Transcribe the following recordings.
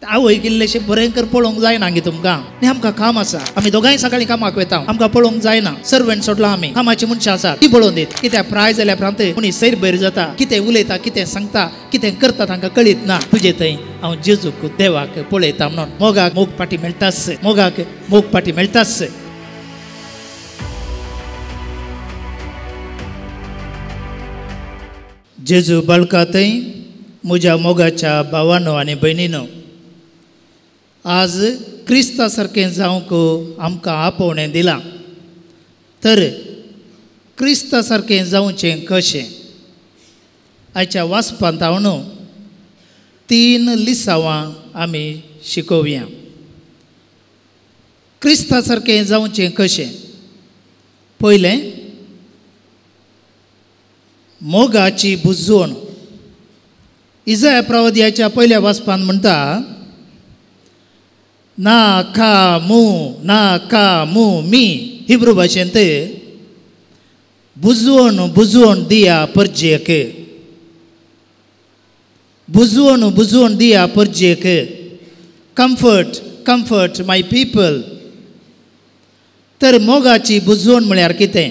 आवयक इल्लेशें बरें कर पळोवंक जायना गे तुमकां. आनी आमकां काम आसा, आमी दोगांय सकाळीं कामाक वता, आमकां पळोवंक जायना. सर्वंट सोडला आमी, कामाची मनशां आसा ती पळोवन दीत. कित्याक प्राय जाल्या उपरांत कोणी सैर भैर जाता, कितें उलयता, कितें सांगता, कितें करता तांकां कळीत ना. तुजे थंय हांव जेजूक देवाक पळयता म्हणून मोगाक मोग पाटी मेळटाच, मोगाक मोग पाटी मेळटाच. जेजू बाळका थंय म्हज्या मोगाच्या भावानो आनी भयणीनो, आज क्रिस्ता सारकें जावंक आमकां आपोवणें दिलां. तर क्रिस्ता सारकें जावचें कशें? आयच्या वाचपांत हांव 3 लिसांवां आमी शिकोवया. क्रिस्ता सारकें जावचें कशें? पयलें, मोगाची बुजवण. इजाया प्रवाद्याच्या पयल्या वाचपांत म्हणटा, ना का मू ना का मू मी, हिब्रू भाशेंत बुजवण बुजवण दिया परजेक, बुजवण बुजवण दिया परजेक, कम्फर्ट कम्फर्ट my people. तर मोगाची बुजवण म्हळ्यार कितें?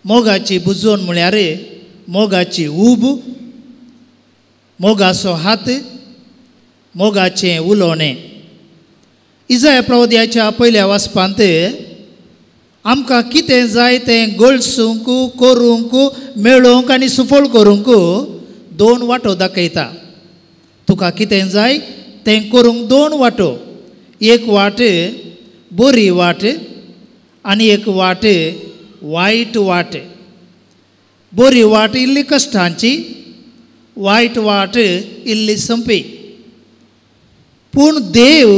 मोगाची बुजवण म्हळ्यार मोगाची ऊब, मोगाचो हात, मोगाचें उलोवणें. इजाया प्रवाद्याच्या पयल्या वाचपांत आमकां कितें जाय तें गळसूंक, करूंक, मेळोवंक आनी सुफळ करूंक 2 वाटो दाखयता. तुका कितें जाय तें करूंक 2 वाटो, एक वाट बरी वाट आनी एक वाट वायट वाट. बरी वाट इल्ली कश्टांची, वायट वाट इल्ली संपी. पूण देव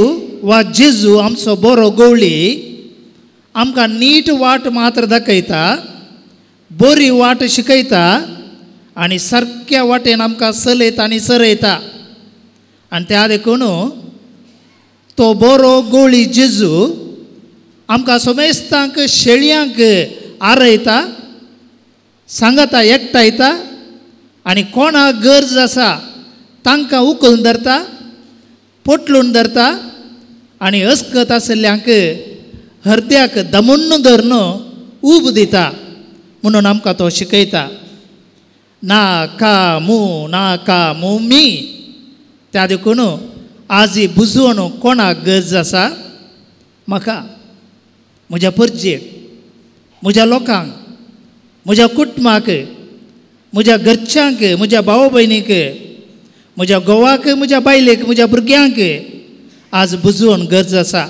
वा जेजू आमचो बरो गवळी आमकां नीट वाट मात्र दाखयता, बरी वाट शिकयता आनी सारक्या वाटेन आमकां चलयता आनी सरयता. आनी त्या देखून तो बरो गवळी जेजू आमकां समेस्तांक शेळयांक आरयता, सांगता, एकठायता आनी कोणाक गरज आसा तांकां उखलून धरता, पोटलून धरता आनी अस्कत आशिल्ल्यांक हरद्याक दमुन्न धरून ऊब दिता. म्हणून आमकां तो शिकयता, ना का मू ना का मू मी. त्या देखून आज ही बुजवण कोणाक गरज आसा? म्हाका, म्हज्या परजेक, म्हज्या लोकांक, म्हज्या कुटुंबाक, म्हज्या घरच्यांक, म्हज्या भाव भयणीक, म्हज्या घोवाक, म्हज्या बायलेक, म्हज्या भुरग्यांक आज बुजवण गरज आसा.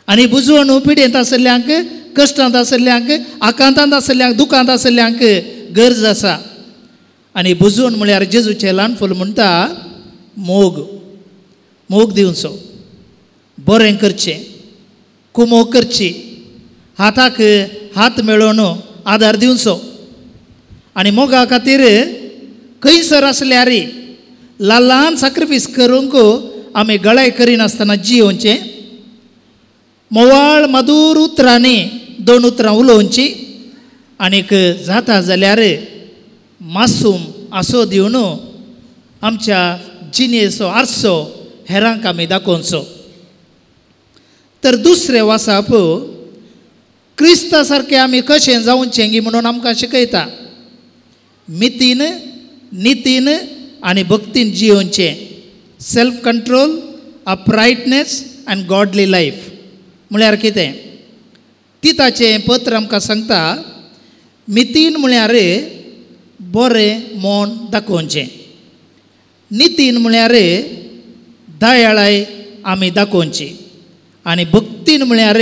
आनी बुजवण पिडेंत आशिल्ल्यांक, कश्टांत आशिल्ल्यांक, आकांतांत आशिल्ल्यांक, दुखांत आशिल्ल्यांक गरज आसा. आनी बुजवण म्हळ्यार जेजूचें ल्हान फूल म्हणटा मोग, मोग दिवचो, बरें करचें, कुमोक करची, हाताक हात मेळोवन आदार दिवचो. आनी मोगा खातीर खंयसर आसल्यार ल्हान ल्हान साक्रिफायस करूंक आमी गळाय करिनासतना जियोवचें, मोवाळ मधूर उतरांनी 2 उतरां उलोवचीं आनीक जाता जाल्यार मासूम आसो दिवन आमच्या जिणेचो आरसो हेरांक आमी दाखोवचो. तर दुसरें वाचप क्रिस्ता सारकें आमी कशें जावचें गी म्हणून आमकां शिकयता. मितीन, नितीन आनी भक्तीन जियोवचें, self control, uprightness and godly life म्हळ्यार कितें? तिताचें पत्र आमकां सांगता, मितीन म्हळ्यार बरें मन दाखोवचें, नितीन म्हळ्यार दयाळाय आमी दाखोवची आनी भक्तीन म्हळ्यार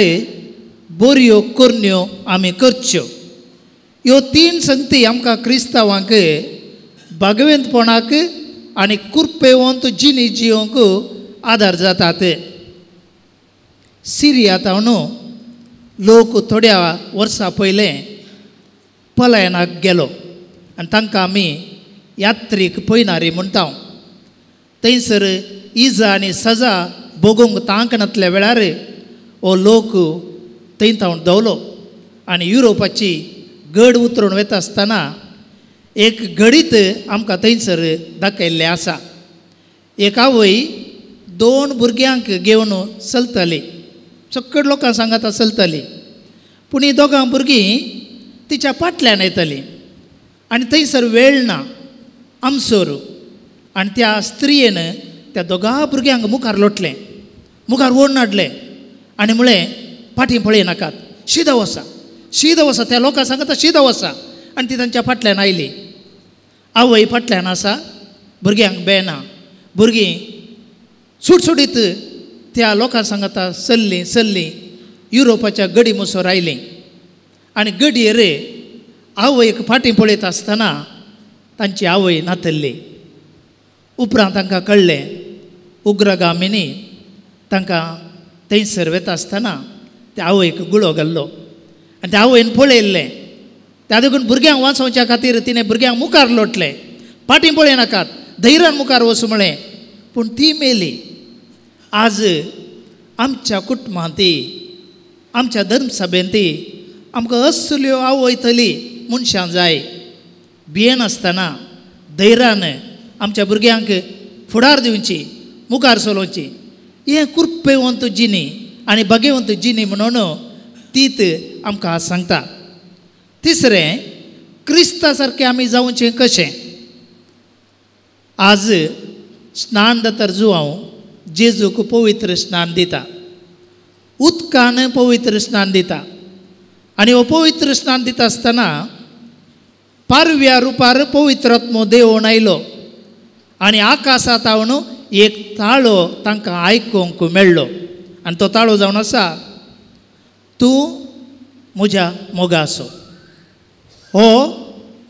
बऱ्यो करण्यो आमी करच्यो. ह्यो 3 संगती आमकां क्रिस्तांवांक भागवंतपणाक आनी कुरपेवंत जिणी जियोवंक आदार जातात. सिरिया तावन लोक थोड्या वर्सां पयलें पलायनाक गेलो आनी तांकां आमी यात्रीक पयनारी म्हणटा. थंयसर इजा आनी सजा भोगूंक तांक नासल्या वेळार हो लोक थंय तावन दवलो आनी युरोपाची गड उतरून वता आसतना एक घडीत आमकां थंयसर दाखयल्लें आसा. एक आवय दोन भुरग्यांक घेवन चलताली, सकट लोकां सांगाता चलताली, पूण ही दोगां भुरगीं तिच्या फाटल्यान येतालीं आनी थंयसर वेळ ना आमसोर. आनी त्या स्त्रियेन त्या दोगां भुरग्यांक मुखार लोटलें, मुखार ओडून हाडलें आनी म्हळें फाटीं पळयनाकात, शिदा वसा, शिदा वसा, त्या लोकां सांगता शिदा वसा. आनी ती तांच्या फाटल्यान आयली. आवय फाटल्यान आसा, भुरग्यांक बेना, भुरगीं सुटसुटीत त्या लोकां सांगता चल्लीं चल्लीं युरोपाच्या गडी मुसोर आयलीं. आनी गडयेर आवयक फाटीं पळयत आसतना तांची आवय नातल्ली. उपरांत तांकां कळ्ळें उग्रगामिनी तांकां थंयसर वता आसतना त्या आवयक गुळो घाल्लो आनी त्या आवयन पळयल्लें. त्या देखून भुरग्यांक वाचोवच्या खातीर तिणें भुरग्यांक मुखार लोटलें, फाटीं पळयनाकात, धैर्यान मुखार वचूं म्हळें, पूण ती मेली. आज आमच्या कुटुंबांत, आमच्या धर्मसभेंत आमकां असल्यो आवयतली मनशां जाय, भियेनासतना धैर्यान आमच्या भुरग्यांक फुडार दिवची, मुखार चलोवची. हें कृपेवंत जिणी आनी भाग्यवंत जिणी म्हणून तीत आमकां सांगता. तिसरें, क्रिस्ता सारकें आमी जावचें कशें? आज स्नान जाता जुआंव जेजूक पवित्र स्नान दिता, उदकान पवित्र स्नान दिता. आनी हो पवित्र स्नान दिता आसतना पारव्या रुपार पवित्रात्मो देवून आयलो आनी आकाशांत हांव एक ताळो तांकां आयकूंक मेळ्ळो. आनी तो ताळो जावन आसा, तूं म्हज्या मोगासो, हो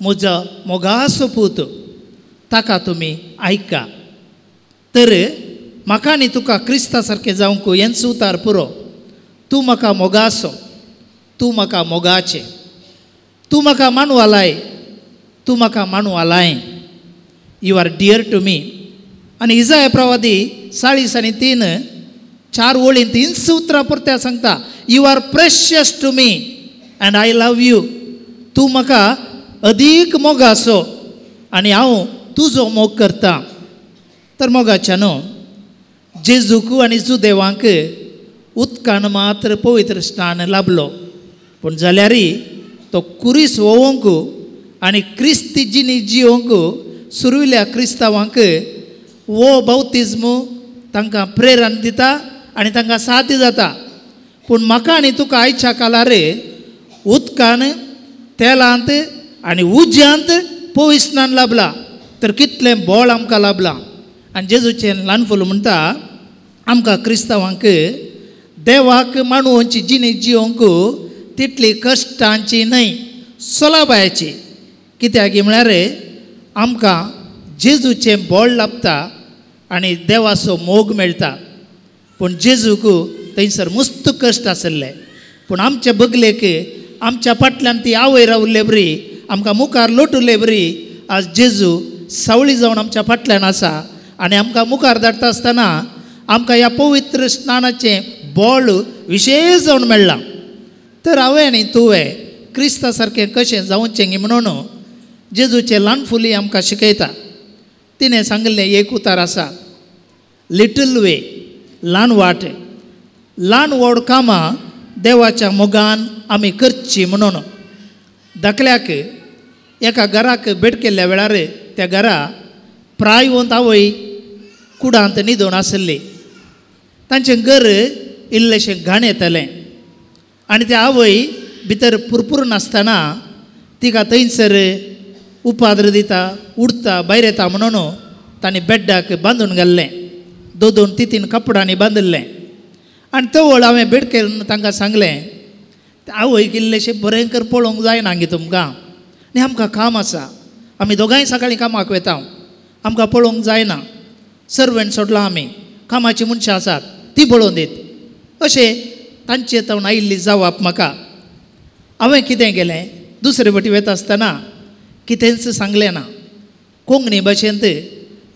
म्हजो मोगासो पूत, ताका तुमी आयका. तर म्हाका आनी तुका क्रिस्ता सारकें जावंक हेंच उतार पुरो. तूं म्हाका मोगासो, तूं म्हाका मोगाचें, तूं म्हाका मानवालाय, तूं म्हाका मानवालाय, you are dear to me. आनी इजाय प्रवादी 40:3-4 वळींत हींच उतरां परत्या सांगता, you are precious to me and I love you. तूं म्हाका अदीक मोगासो आनी हांव तुजो मोग करता. तर मोगाच्या न्हू, जेजूक आनी जुदेवांक उदकान मात्र पवित्र स्नान लाभलो, पूण जाल्यारय तो कुरीस वोवंक आनी क्रिस्ती जिणी जिवंक सुरविल्या क्रिस्तांवांक वो बाप्तिज्म तांकां प्रेरण दिता आनी तांकां साध्य जाता. पूण म्हाका आनी तुका आयच्या काळार उदकान, तेलांत आनी उज्यांत पवित्र स्नान लाभलां, तर कितलें बळ आमकां लाभलां. आनी जेजूचें ल्हान फुल म्हणटा, आमकां क्रिस्तांवांक देवाक मानवची जिणी जिवंक तितली कश्टांची न्हय, सोलाबायाची. कित्याक म्हळ्यार आमकां जेजूचें बळ लाभता आनी देवाचो मोग मेळटा. पूण जेजूक थंयसर मस्त कश्ट आशिल्ले, पूण आमच्या बगलेक आमच्या फाटल्यान ती आवय रावल्ले बरी, आमकां मुखार लोटुल्ले बरी, आज जेजू सावळी जावन आमच्या फाटल्यान आसा आनी आमकां मुखार धाडटा आसतना आमकां ह्या पवित्र स्नानाचें बळ विशेश जावन मेळ्ळां. तर हांवें आनी तुवें क्रिस्ता सारकें कशें जावचें म्हणून जेजूचें ल्हान फुली आमकां शिकयता. तिणें सांगिल्लें एक उतार आसा, लिटल वे, ल्हान वाट, ल्हान व्हड कामां देवाच्या मोगान आमी करची म्हणून. धाकल्याक एका घराक भेट केल्ल्या वेळार त्या घरा प्रायवंत आवय कुडांत न्हिदून आशिल्ली. तांचें घर इल्लेशें घाण येतालें आनी त्या आवय भितर पुरपुरून आसतना तिका थंयसर उपाद्र दिता, उडता, भायर येता म्हणून तांणी बेड्डाक बांदून घाल्लें, 2-2, 3-3 कपड्यांनी बांदिल्लें. आनी तवळ हांवें भेट करून तांकां सांगलें, आवयक इल्लेशें बरें कर पळोवंक जायना गे तुमकां, आनी आमकां काम आसा, आमी दोगांय सकाळीं कामाक वता, आमकां पळोवंक जायना, सर्वंट सोडलां आमी, कामाचीं मनशां आसात तीं पळोवन दीत, अशें तांचे तवन आयिल्ली जावाप म्हाका. हांवें कितें केलें, दुसरे वटी वता आसतना कितेंच सांगलें ना. कोंकणी भाशेंत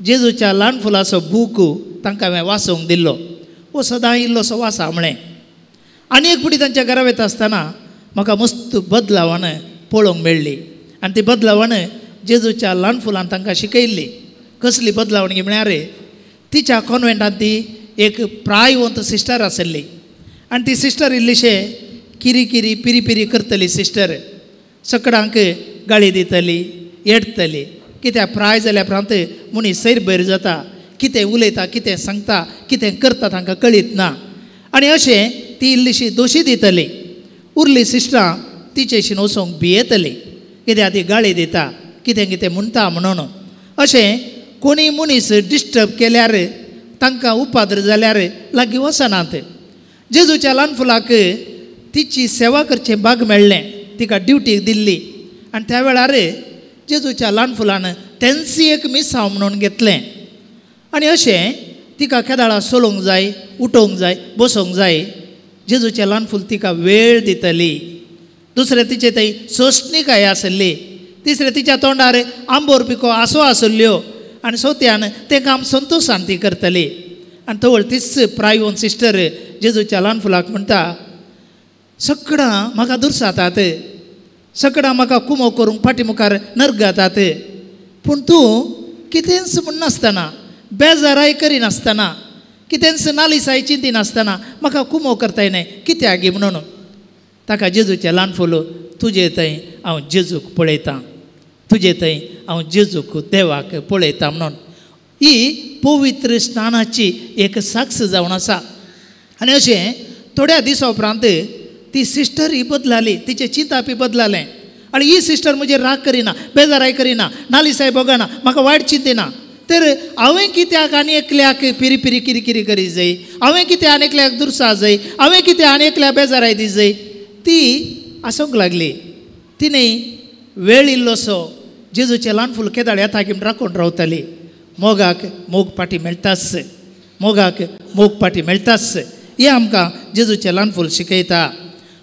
जेजूच्या ल्हान फुलाचो बूक तांकां हांवें वाचूंक दिल्लो, हो सदां इल्लोसो वासा म्हळें. आनी एक फावटी तांच्या घरा वता आसतना म्हाका मस्त बदलावान पळोवंक मेळ्ळी आनी ती बदलावान जेजूच्या ल्हान फुलान तांकां शिकयल्ली. कसली बदलावण म्हळ्यार तिच्या कॉन्वेंटान ती एक प्रायवंत सिस्टर आसली आनी ती सिस्टर इल्लीशें किरी किरी पिरी पिरी करतली सिस्टर, सकडांक गाळी दितली, येडतली. कित्याक प्राय जाल्या उपरांत मनीस सैर भैर जाता, कितें उलयता, कितें सांगता, कितें करता तांकां कळीत ना. आनी अशें ती इल्लीशी दोशी दितली. उरली सिस्टरां तिचेशीन वचूंक भियेतली, कित्याक ती गाळी दिता, कितें कितें म्हणटा म्हणून. अशें कोणी मनीस डिस्टर्ब केल्यार, तांकां उपाद्र जाल्यार लागीं वचनात. जेजूच्या ल्हान फुलाक तिची सेवा करचें भाग मेळ्ळें, तिका ड्युटी दिल्ली. आनी त्या वेळार जेजूच्या ल्हान फुलान तेंच एक मिसांव म्हणून घेतलें. आनी अशें तिका केदाळा चलोवंक जाय, उठोवंक जाय, बसोवंक जाय, जेजूचें ल्हान फूल तिका वेळ दितली. दुसरें तिचे थंय सोंसणीकाय आसली. तिसरें तिच्या तोंडार आंबोर पिको आसो आसल्ल्यो. आनी चवथ्यान तें काम संतोशान ती करतली. आनी तवळ तीच प्रायवन सिस्टर जेजूच्या ल्हान फुलाक म्हणटा, सगळां म्हाका दुर्सातात, सगळां म्हाका कुमो करूंक फाटी मुखार नर्गातात, पूण तूं कितेंच म्हणनासतना, बेजाराय करिनासतना, कितेंच नालिसाय चिंतिनासतना म्हाका कुमो करताय न्हय, कित्याक गी म्हणून. ताका जेजूचें ल्हान फूल, तुजे थंय हांव जेजूक पळयतां, तुजे थंय हांव जेजूक देवाक पळयतां म्हणून. ही पवित्र स्नानाची एक साक्ष जावन आसा. आनी अशें थोड्या दिसां उपरांत ती सिस्टरय बदलाली, तिचें चिंतापय बदलालें. आनी ही सिस्टर म्हजेर राग करिना, बेजाराय करिना, नालिसाय भोगना, म्हाका वायट चिंतिना, तर हांवें कित्याक आनी एकल्याक पिरी पिरी किरी किरी करी जाय, हांवें कित्याक आनी एकल्याक दुर्सा जाय, हांवें कित्याक आनी एकल्याक बेजाराय दी जाय, ती आसूंक लागली. तिणें वेळ इल्लोसो जेजूचें ल्हान फूल केदाळ येता की राखून रावताली. मोगाक मोग पाटी मेळटाच, मोगाक मोग पाटी मेळटाच, हें आमकां जेजूचें ल्हान फूल शिकयता.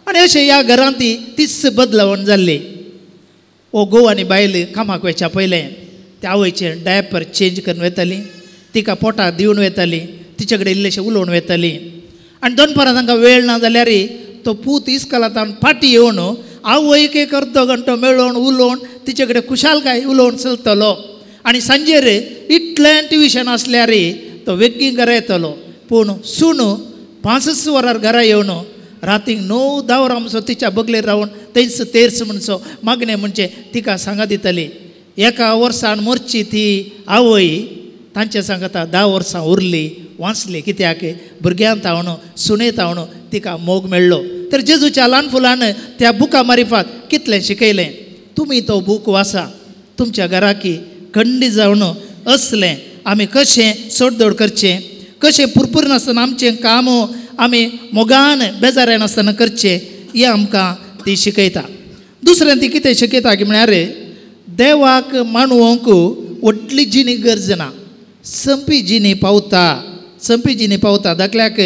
आनी अशें ह्या घरांत ती तीच बदलावण जाल्ली. ओ घोव आनी बायल कामाक वचच्या पयलें त्या आवयचें डायपर चेंज करून वताली, तिका पोटाक दिवन वताली, तिचे कडेन इल्लेशें उलोवन वताली. आनी दनपारां तांकां वेळ ना जाल्यार तो पूत इस्कोलांतल्यान फाटीं येवन आवयक एक अर्दो घंटो मेळोवन उलोवन तिचे कडेन खुशालकाय उलोवन चलतलो. आनी सांजेर इतलें ट्युशन आसल्यार तो वेगीं घरा येतलो, पूण सून 5 वरार घरा येवन रातीक 9-10 वरां म्हणसो तिच्या बगलेर रावन थंयच तेर्स म्हणचो मागणें म्हणचें तिका सांगा दितली. एका वर्सान मरची ती आवय तांचे सांगता 10 वर्सां उरली, वाचली, कित्याक भुरग्यान तावन सुणे तावन तिका मोग मेळ्ळो. तर जेजूच्या ल्हान फुलान त्या बुका मारिफात कितलें शिकयलें. तुमी तो बूक वाचा, तुमच्या घराकी खंडी जावन असलें आमी कशें सोडदोड करचें, कशें पुरपूर नासतना आमचें काम आमी मोगान बेजाराय नासतना करचें, हें आमकां ती शिकयता. दुसरें ती कितें शिकयता की म्हळ्यार देवाक मानवंक व्हडली जिणी गरज ना, संपी जिणी पावता, संपी जिणी पावता. दाखल्याक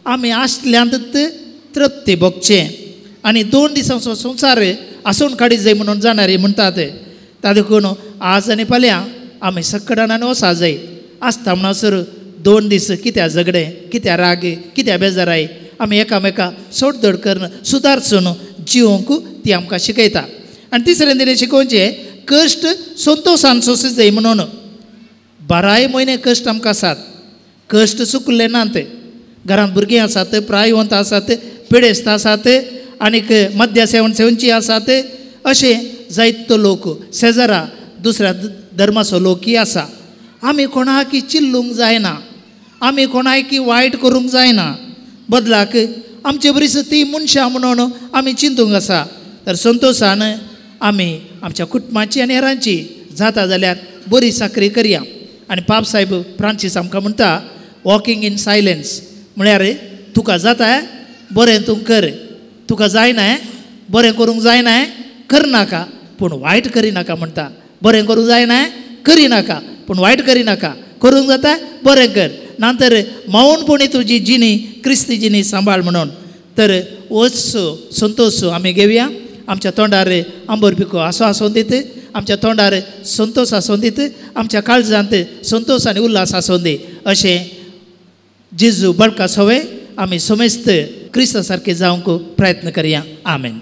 आमी आसल्यांत तृप्ती भोगचें आनी 2 दिसांचो संवसार आसून काडी जाय म्हणून जाणारी म्हणटात. ता देखून आज आनी फाल्यां आमी सकडान वचा जाय. आसता म्हणसर 2 दीस कित्या झगडें, कित्या राग, कित्या बेजाराय आमी एकामेका सोडदोड करून सुदारसून जिवंक ती आमकां शिकयता. आनी तिसरें तिणें शिकोवचें कश्ट संतोशान सोंसूं जाय म्हणून. 12 म्हयने कश्ट आमकां आसात, कश्ट चुकले नात. घरांत भुरगीं आसात, प्रायवंत आसात, पिडेस्त आसात, आनीक मद्या सेवन सेवनची आसात, अशें जायतो लोक शेजरा दुसऱ्या धर्माचो लोकय आसा. आमी कोणाकी चिल्लूंक जायना, आमी कोणाकी वायट करूंक जायना, बदलाक आमचे बरीच ती मनशां म्हणून आमी चिंतूंक आसा. तर संतोशान आमी आमच्या कुटुंबाची आनी हेरांची जाता जाल्यार बरी साकरी करया. आनी पाप साहेब फ्रांसीस आमकां म्हणटा वॉकिंग इन सायलन्स, म्हळ्यार तुका जाता बरें तूं कर, तुका जायना बरें करूंक जायना करनाका, पूण वायट करिनाका म्हणटा. बरें करूंक जायना करिनाका, पूण वायट करिनाका, करूंक जाता बरें कर, ना तर मौनपणी तुजी जिणी क्रिस्ती जिणी सांबाळ म्हणून. तर होच संतोश आमी घेवया. आमच्या तोंडार आंबोर पिको आसो आसूं दीत, आमच्या तोंडार संतोश आसूं दीत, आमच्या काळजांत संतोश आनी उल्हास आसूं दी. अशें जेजू बळका सोवे आमी समेस्त क्रिस्ता सारके जावंक प्रयत्न करया. आमेन.